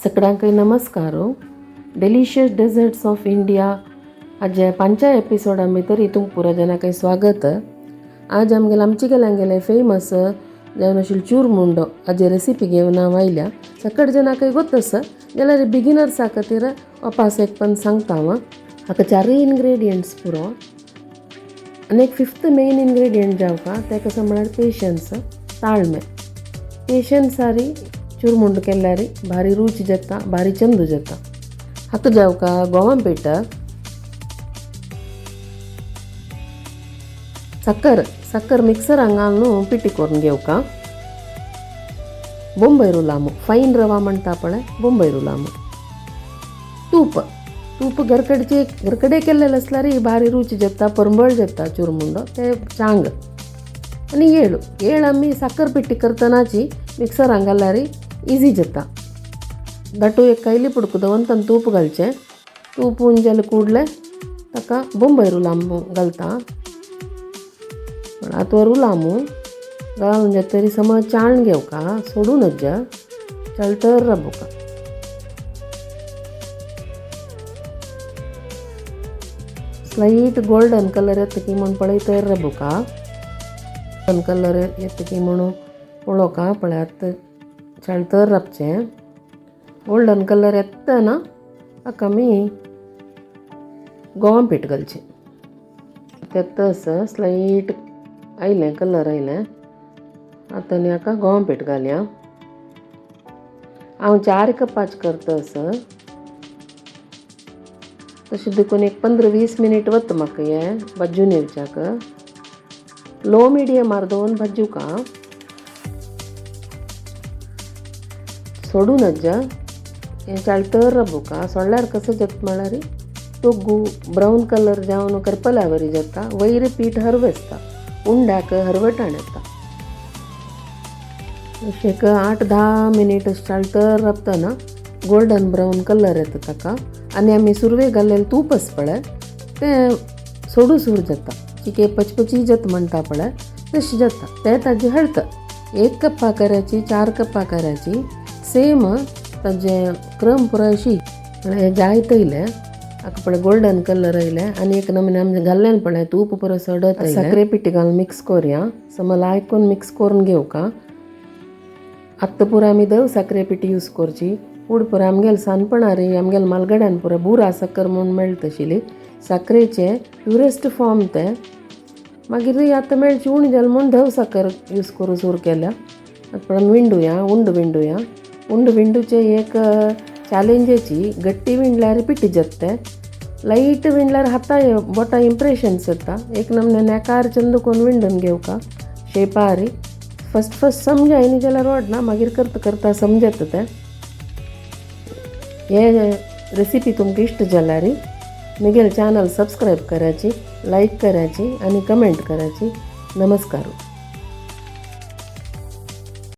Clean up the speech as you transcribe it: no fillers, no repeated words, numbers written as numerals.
सगळ्यांकय नमस्कार. Delicious desserts of India आज पांचव्या एपिसोडा भितर हितूंक पुरा जनांकय स्वागत. आज आमगेले आमचे गेले फेमस जावन आशिल्लो चूरमुंडो हाजी रेसिपी घेवन हांव आयल्या. सकट जनांकय गोत आसा जाल्यार बिगिनर्सा खातीर वापास एक पण सांगता हांव. हाका चारूय इनग्रेडियंट्स पुरो आनी एक फिफ्थ मेन इनग्रेडियंट जावका तें कसो म्हळ्यार पेशन्स, ताळमे. पेशन्स आरी चुरमुंड केल्यार भारी रुच जाता, भारी चंद जाता. हाका जावका गोवा पीठ, साकर, साकर मिक्सरान घालून पिठी करून घेवका. बोंबय रुलामू, फायन रवा म्हणटा पळय बोंबय रुलामू. तूप, तूप घरकडचे घरकडे केल्लें आसल्यार भारी रुच जाता, परंबळ जाता चुरमुंडो ते चांग. आनी येळ, येळ आमी साकर पिठी करतनाची मिक्सरान घाल्यार इजी जाता. दाटू एक कैली पुडको दवरून तातूंत तूप घालचें. तूप जालें कुडलें ताका बोंबय रुलामू घालता. आतां रुलामू घालून जाता तरी समज चाळण घेवका, सोडूं नज, चाळतर राबोवका. स्लायट गोल्डन कलर येता की म्हूण पळय तर राबोवका. गोल्डन कलर येता की म्हणून पळोवका. पळयात चाळतर राबचें. गोल्डन कलर येता ना ताका आमी गोवा पीठ घालचें. तें आसा स्लायट आयलें कलर आयलें. आतां आनी हाका गोवा पीठ घालया. हांव 4 कपाच करता आसा. तशें देखून एक 15-20 मिनीट वता म्हाका हें भाजून येवच्याक. लो मिडियमार दवरून भाजूका, सोडूं नज. हें चाळतर राबोवका. सोडल्यार कसो जाता म्हळ्यार तोगू ब्रावन कलर जावन करपल्या वरी जाता, वयर पीठ हरवें आसता, उंड्याक हरवटाण येता. अशें एक 8-10 मिनीट अशें चाळतर राबतना गोल्डन ब्रावन कलर येता ताका. आनी आमी सुरवेक घाल्लेलें तूप आसा पळय तें सोडू सूर जाता, चिके पचपची जाता म्हणटा पळय तशें जाता. तें ताजें हळता. 1 कप्पा करायची 4 कप्पा करायची सेम ताजें क्रम पुराय अशी. हें जायत येयलें हाका पळय गोल्डन कलर येयलें. आनी एक नमूने आमी घाल्लें पळय तूप पुरो सडत आयलें. साकरे पिठी घालून मिक्स करुया. समज आयकून मिक्स करून घेवका. आत्तां पुरो आमी धव साकरे पिठी यूज करची. पूण पुरो आमगेले सानपणार आमगेले मालगड्यान पुरो बुरा साकर म्हूण मेळटा आशिल्ली, साकरेचें प्युरेस्ट फॉर्म तें. मागीर आतां मेळची उणी जालें म्हूण धव साकर यूज करूं सुरू केल्या. आतां पळय विंडुया, उंड विंडुया. उंड विंडूचे एक चॅलेंजाची गट्टी विंडल्यार पिठी जाता, तें लायट विंडल्यार हाता बोटा इम्प्रेशन्स येता. एक नमने नेकार चंद कोन्न विंडून घेवका शेपारी. फस्ट फस्ट समजायनी जाल्यार वडना, मागीर करता करता समजता तें. हे रेसिपी तुमकां इश्ट जाल्यार म्हगेलें चॅनल सबस्क्रायब करायची, लायक करायची आनी कमेंट करायची. नमस्कार.